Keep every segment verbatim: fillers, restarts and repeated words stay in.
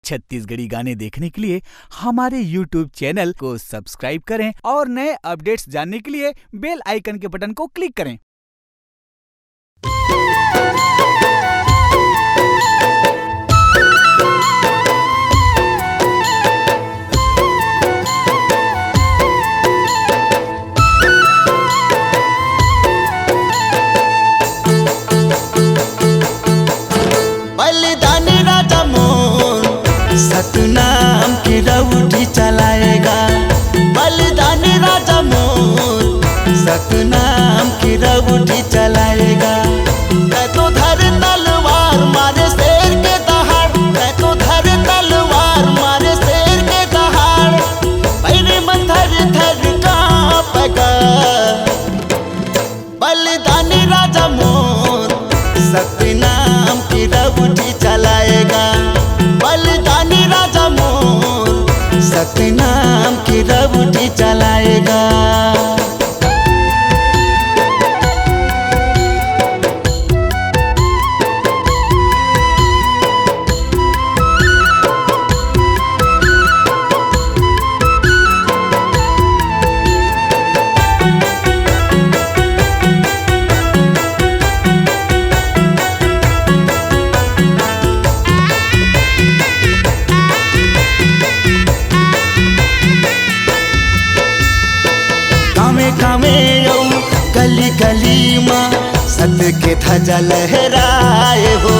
छत्तीसगढ़ी गाने देखने के लिए हमारे YouTube चैनल को सब्सक्राइब करें और नए अपडेट्स जानने के लिए बेल आइकन के बटन को क्लिक करें। बलिदानी राजा मोर सतनाम की रउटी चलाएगा। बलिदानी राजा मोर सतनाम की रउटी चलाएगा। तै तो धर तलवार मारे शेर के दहाड़, तै तो धर तलवार मारे शेर के दहाड़। पैरी मन थर थर कांपेगा। बलिदानी राजा मोर सतनाम की रउटी चलाएगा। बलिदानी राजा मोर सतनाम की रउटी चलाएगा। गाँवे गाँवे अउ गली गली मा सत के ध्वजा लहराए हो।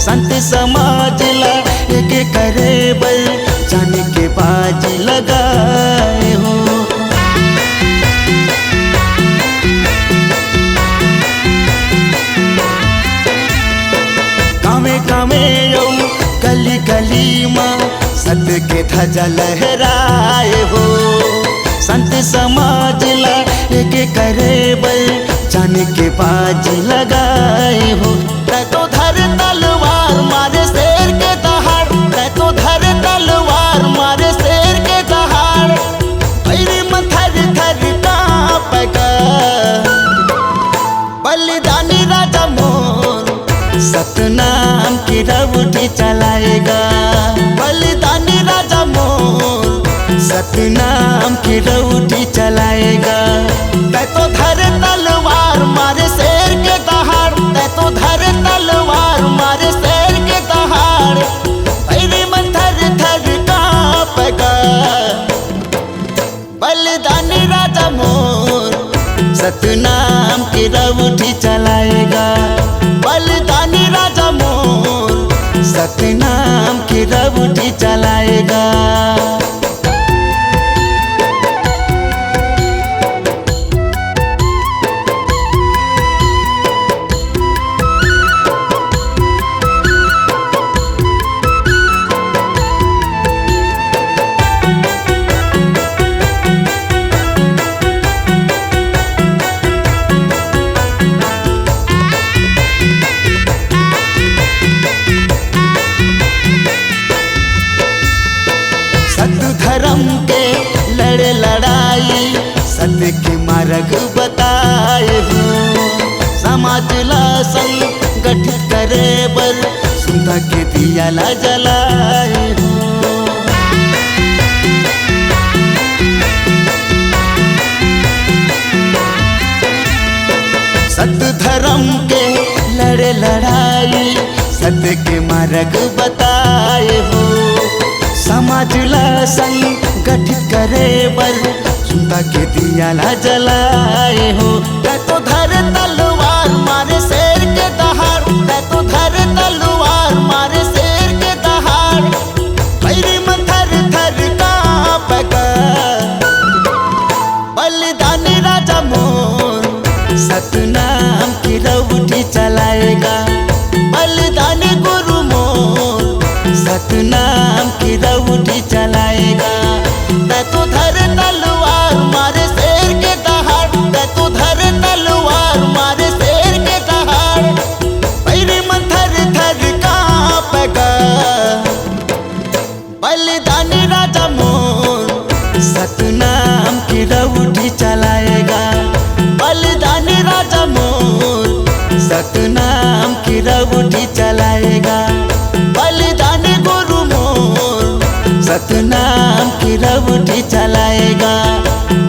संत समाज ला एक करे बर जान के बाजी लगाए हो। गाँवे गाँवे अउ गली गली मा सत के ध्वजा लहराए हो। संत समाज ला एक करे बर जान के बाजी लगाए हो। तै तो धर तलवार मारे शेर के दहाड़, तै तो धर तलवार मारे शेर के दहाड़। पैरी मन थर थर कांपेगा। बलिदानी राजा मोर सतनाम की रउटी चलाएगा। बलिदानी राजा मोर सतनाम की रउटी चलाएगा। तै तो धर तलवार मारे शेर के दहाड़, तै तो धर तलवार मारे शेर के दहाड़। पैरी मन थर थर कांपेगा। बलिदानी राजा मोर सतनाम की रउटी चलाएगा। बलिदानी राजा मोर सतनाम की रउटी चलाएगा। सत धर्म के लड़े लड़ाई, सत के मार्ग बताए हो। समाज ला संगठित करे बर सुनता के दिया ला जलाए हो। सत धर्म के लड़े लड़ाई, सत के मार्ग बताए हो। समाज ला संगठित करे बर सुनता के दिया ला जलाए हो। तै तो धर तलवार मारे शेर के दहाड़, तै तो धर तलवार मारे शेर के दहाड़। पैरी मन थर थर कांपेगा। बलिदानी राजा मोर सतनाम की रउटी चलाएगा। बलिदानी गुरु मोर सतनाम की रउटी चलाएगा। तै तो धर तलवार मारे शेर के दहाड़, तै तो धर तलवार मारे शेर के दहाड़। पैरी मन थर थर कांपेगा। बलिदानी राजा मोर सतनाम की रउटी चलाएगा। बलिदानी राजा मोर सतनाम की रउटी चलाएगा। बलिदानी गुरु मोर सतनाम की रउटी चलाएगा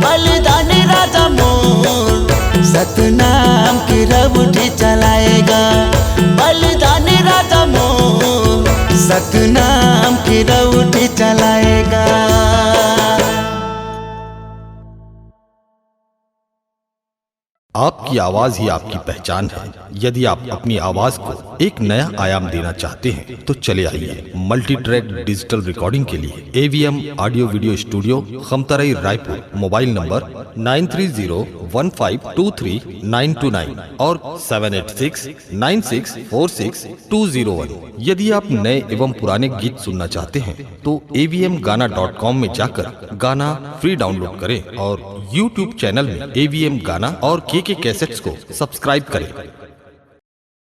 बलिदानी राजा मोर। सतनाम की रउटी चलाएगा बलिदानी राजा मोर। सतनाम की रउटी चलाएगा। आपकी आवाज ही आपकी पहचान है। यदि आप अपनी आवाज को एक नया आयाम देना चाहते हैं तो चले आइए मल्टी ट्रैक डिजिटल रिकॉर्डिंग के लिए AVM audio video studio, Khamtarai, Raipur. Mobile number nine three zero one five two three nine two nine और seven eight six nine six four six two zero one. यदि आप नए एवं पुराने गीत सुनना चाहते हैं तो एवीएम गाना डॉट कॉम में जाकर गाना फ्री डाउनलोड करें और यूट्यूब चैनल में एवीएम गाना और केके कैसेट्स को सब्सक्राइब करें।